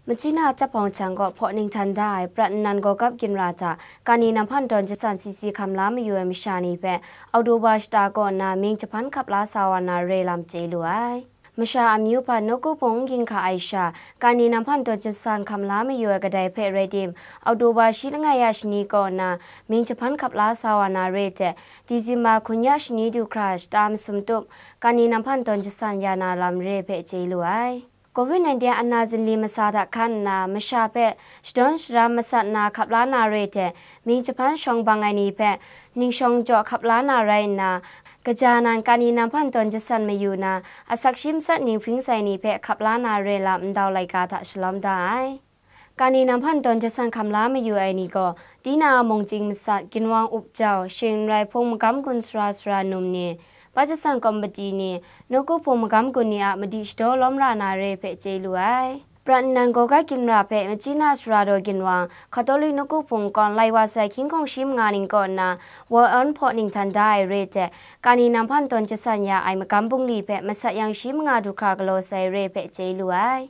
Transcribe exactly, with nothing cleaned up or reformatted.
Machyi na Chyap Hpawng Chyang kaw hpaw ninghtan da ai prat nnan gawgap ginra hta kani namhpan dawn jasan C C hkam la mayu ai masha ni hpe Oktoba shata kaw nna mying jahpan hkap la sa wa na re lam chye lu ai. Masha amyu hpan nawku hpung n ging hka ai sha, kani namhpan dawn jasan hkam la mayu ai kadai hpe rai tim, Oktoba shi langai ya shani kaw nna mying jahpan hkap la sa wa na re hte, Disemba hkun ya shani du hkra shata masum tup, kani namhpan dawn jasan ya na lam re hpe chye lu ai. Covid nineteen ana zinli masa hta hkan nna, masha hpe shadawn sharam masat na hkap la na re hte, mying jahpan shawng bang ai ni hpe ningshawng jaw hkap la na rai nna, kaja nan kani namhpan dawn jasan mayu na, asak shi matsat ning hpring sai ni hpe hkap la na re lam ndau laika hta shalawm da ai. Kani namhpan dawn jasan hkam la mayu ai ni gaw, Tina a mung chying masat, ginwang up jau, shing n rai hpung magam gun sara sara num ni, pa jasan kawmpati ni, nawku hpung magam gun ni a madi shadaw lawm ra na re hpe chye lu ai. Prat nnan gawgap ginra hpe Machyi na Sara daw ginwang, Katolik nawku hpung kawn lai wa sai hkying hkawng shi manga ning kaw nna, World Own hpaw ninghtan da ai re hte, kani namhpan dawn jasan ya ai magam bungli hpe masat yang shi manga du hkra galaw sai re hpe chye lu ai.